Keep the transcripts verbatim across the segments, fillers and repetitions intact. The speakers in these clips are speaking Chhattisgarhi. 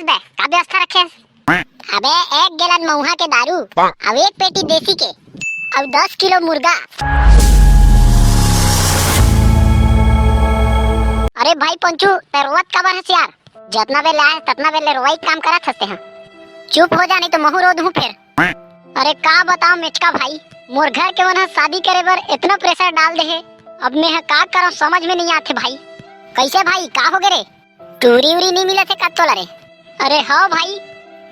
बे, का व्यवस्था रखे? अबे, एक गैलन महुआ के दारू, अब एक पेटी देसी के, अब दस किलो मुर्गा। अरे भाई पंचू, ते रोवत काबर हस यार? जतना बेर ले आए, ततना बेर ले रोवई काम करत हस ते हा। चुप हो जा, नहीं तो महू रो दूं फिर। अरे का बताओ मेचका भाई, मोर घर के मन ह शादी करे बर इतना pressure डाल दे हे। अब मैं ह का करंव, समझ में नहीं आथे भाई। कैसे भाई, का हो गे रे? टूरी उरी नहीं मिलत हे का तोला रे? अरे हव भाई,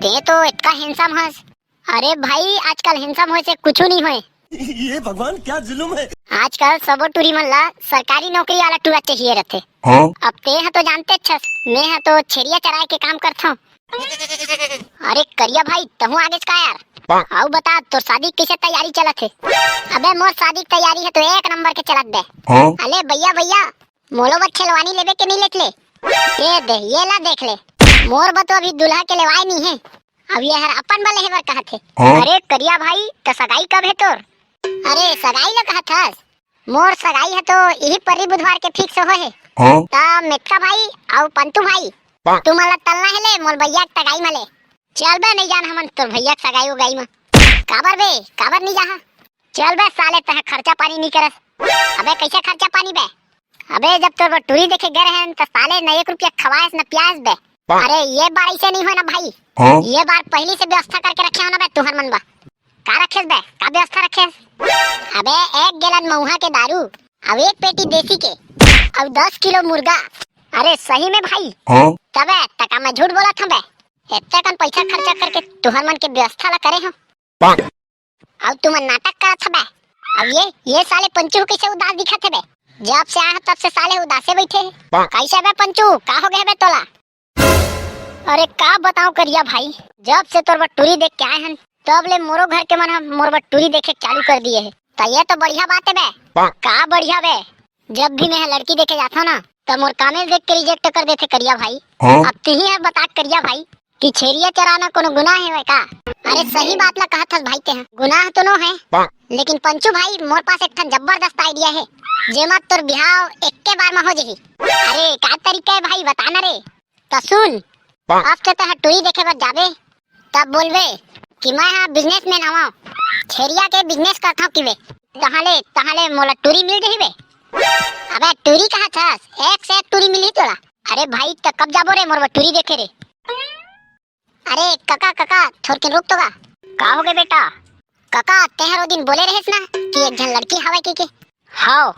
ते तो इतका handsome हस। अरे भाई, आजकल handsome होए से कुछु नहीं होए। ये भगवान, क्या जुलुम है। आजकल सबो टूरी मन ला सरकारी नौकरी वाला टूरा चाहिए रथे। हाँ? अब ते ह तो जानते छस, मैं ह तो छेरिया चराए के काम करथंव। अरे करिया भाई, तहूँ आगेच का यार? अउ बता, तोर शादी के कइसे तैयारी चलत हे? अबे मोर शादी के तैयारी ह तो एक नंबर के चलत बे। हाँ? अले भैया, भैया, मोलो बर खेलवानी लेबे के नहीं लेत ले? ये दे, ये ला देख ले, मोर बर तो अभी दूल्हा के लेवाए नहीं हे, अब ये हर अपन बर लेहे बर कहत हे। हाँ? अरे करिया भाई, त सगाई कब हे तोर? अरे सगाई ला कहत हस? मोर सगाई ह तो इही पर्री बुधवार के fix होए हे। हाँ? त मेतका भाई अउ पंतू भाई, तुमन ला तलना हे ले मोर भैया के सगाई म ले। चल बे, नहीं जान हमन तोर भैया के सगाई उगाई म। काबर बे, काबर नहीं जाहा? चल बे साले, तह खर्चा पानी नहीं करस। अबे कैसे खर्चा पानी बे? अबे जब तोर बर टूरी देखे गए रहेन त साले न एक रुपया खवाएस न पियाएस बे। अरे ये बार ऐसे नहीं होए ना भाई। हाँ? ये बार पहली से व्यवस्था करके रखे हो ना बे तुहर मन बा। का रखेस बे? का व्यवस्था रखेस? अबे एक गैलन महुआ के दारू, अब एक पेटी देसी के, अब दस किलो मुर्गा। अरे सही में भाई? हाँ? तबे तका मैं झूठ बोलत हूँ बे? इतने कन पैसा खर्चा करके तुहर मन के व्यवस्था ला करे हो। अब तुमन नाटक करत हबे। अब ये, ये साले पंचू कैसे उदास दिखत हे बे? जब से आए तब से साले उदासे बैठे हे। कैसे बे पंचू, का हो गए बे तोला? अरे का बताओ करिया भाई, जब से तोर बर टूरी देख के आए हन, तब ले मोरो घर के मन ह मोर बर टूरी देखे चालू कर दिए हे। त ये तो बढ़िया बात हे बे। का बढ़िया बे? जब भी मैं ह लड़की देखे जाथव ना, त मोर comment देख के reject कर देथे करिया भाई। हाँ? अब तिही ह बता करिया भाई कि छेरिया चराना कोनो गुनाह हेवय का? अरे सही बात ला कहत हस भाई तेहा, गुनाह तो नो हे, लेकिन पंचू भाई मोर पास एक ठन जबरदस्त idea हे, जेमा तोर बिहाव एक्के बार म हो जही। अरे का तरीका हे भाई, बता ना रे। त सुन, अब से तेहा टूरी देखे बर जाबे, तब बोलबे कि मैं हा businessman हवं, छेरिया के business करथंव किबे। तहाले, तहाले मोला टूरी मिल जही बे। अबे टूरी कहा थस, एक से एक टूरी मिलही तोला। अरे भाई, त कब जाबो रे मोर बर टूरी देखे रे? अरे कका, कका, थोरकिन रुक तो गा। का हो गे बेटा? कका, तेहर ओ दिन बोले रहेस ना कि एक झन लड़की हवय के, के? हव,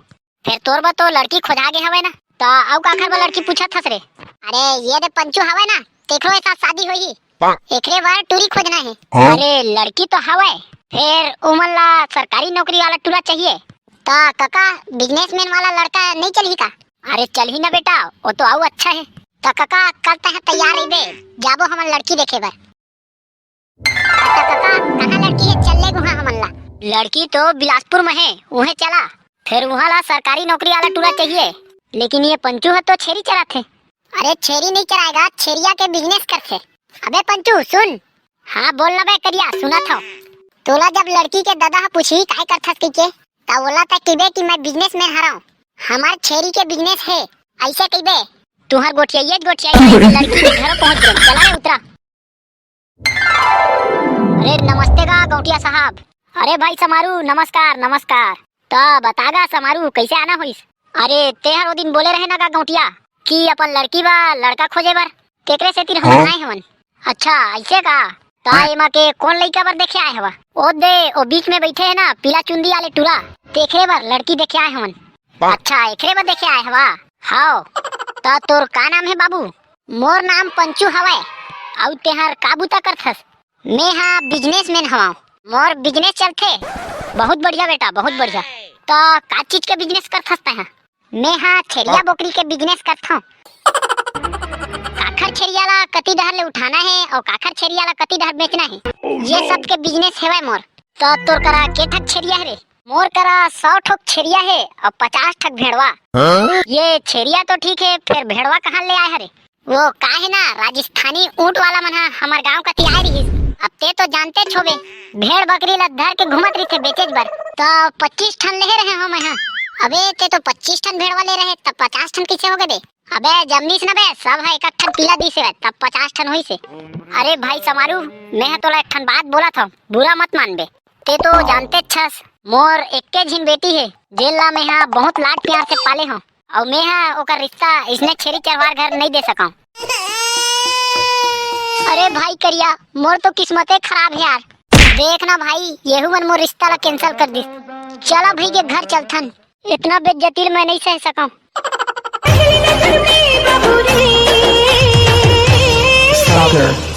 फेर तोर बर तो लड़की खोजा गे हवय ना, त अउ काखर बर लड़की पूछत हस रे? अरे ये दे पंचू हवय ना, तेखरो ए साथ शादी होही, एकरे बर टूरी खोजना हे। हाँ? अरे लड़की तो हवय, फेर उमन ला सरकारी नौकरी वाला टूरा चाहिए। त कका, businessman वाला लड़का नहीं चलही का? अरे चलही ना बेटा, वो तो अउ अच्छा हे। त कका, कल तैं तैयार रहिबे, जाबो हमन लड़की देखे बर। त कका, कहाँ लड़की हे, चल ले गुहा हमन ला। लड़की तो बिलासपुर में हे, उहें चला। फेर उहाँ ला सरकारी नौकरी वाला टूरा चाहिए, लेकिन ये पंचू ह तो छेरी चराथे। अरे छेरी नहीं चराएगा, छेरिया के business करथे। अबे पंचू सुन। हाँ बोल ना बे करिया, सुनत हव। तोला जब लड़की के ददा ह पूछही काय करथस कहिके, त ओला तैं किबे कि मैं businessman हरव, हमार छेरी के business हे, ऐसे कहिबे। तुहर गोठियाइए गोठियाई लड़की के घरों पहुँच गे। चला रे उतरा। अरे नमस्ते गा गौटिया साहब। अरे भाई समारू, नमस्कार, नमस्कार। त बता गा समारू, कैसे आना होइस? अरे तेहर ओ दिन बोले रहे ना गा गौटिया कि अपन लड़की बा लड़का खोजे बर, तेकरे सेतिर हमन हाँ? आए हवन। अच्छा ऐसे का? त हाँ। एमा के कौन लइका बर देखे आए हवा? ओ दे, ओ बीच में बैठे हे ना पीला चुंदी वाले टूरा, तेकरे बर लड़की देखे आए हवन। अच्छा एकरे बर देखे आए हवा? हाव। त तोर का नाम हे बाबू? मोर नाम पंचू हवय। अउ तेहर का बूता करथस? मैं हा businessman हवं। मोर business चलथे। बहुत बढ़िया बेटा, बहुत बढ़िया। त का चीज के business करथस तैं हा? मैं हा छेरिया बोकरी के business करथंव। काखर छेरिया ला कति डहर ले उठाना हे अउ काखर छेरिया ला कति डहर बेचना हे, ये सब के business हेवय मोर। त तोर करा के ठक छेरिया हे रे? मोर करा सौ ठोक छेरिया हे अउ पचास ठक भेड़वा। हाँ? ये छेरिया तो ठीक हे, फेर भेड़वा कहाँ ले आए हरे? वो का हे ना, राजस्थानी ऊंट वाला मन ह हमर गांव कति आए रिहिस। अब ते तो जानते छोबे, भेड़ बकरी ला धर के घूमत रहिथे बेचेच बर। त पच्चीस ठन लेहे रहे हो मैं ह। अबे ते तो पच्चीस ठन भेड़वा ले रहे, त पचास ठन कैसे हो गए बे? अबे जमनीस न बे, सब ह एक एक ठन पीला दिस हे, तब पचास ठन होइस हे। अरे भाई समारू, मैं ह तोला एक ठन बात बोलत हव, बुरा मत मानबे। ते तो जानते छस, मोर एक्के झिन बेटी हे, जेन ला मैं ह बहुत लाड प्यार से पाले हव, अउ मैं ह ओकर रिश्ता इसने छेरी चरवार घर नहीं दे सकंव। अरे भाई करिया, मोर तो किस्मते खराब हे यार। देख ना भाई, येहू मन मोर रिश्ता ला cancel कर दिस। चला भाई के घर चलथन, इतना बेइज्जती ल मैं नहीं सह सकंव। Stalker.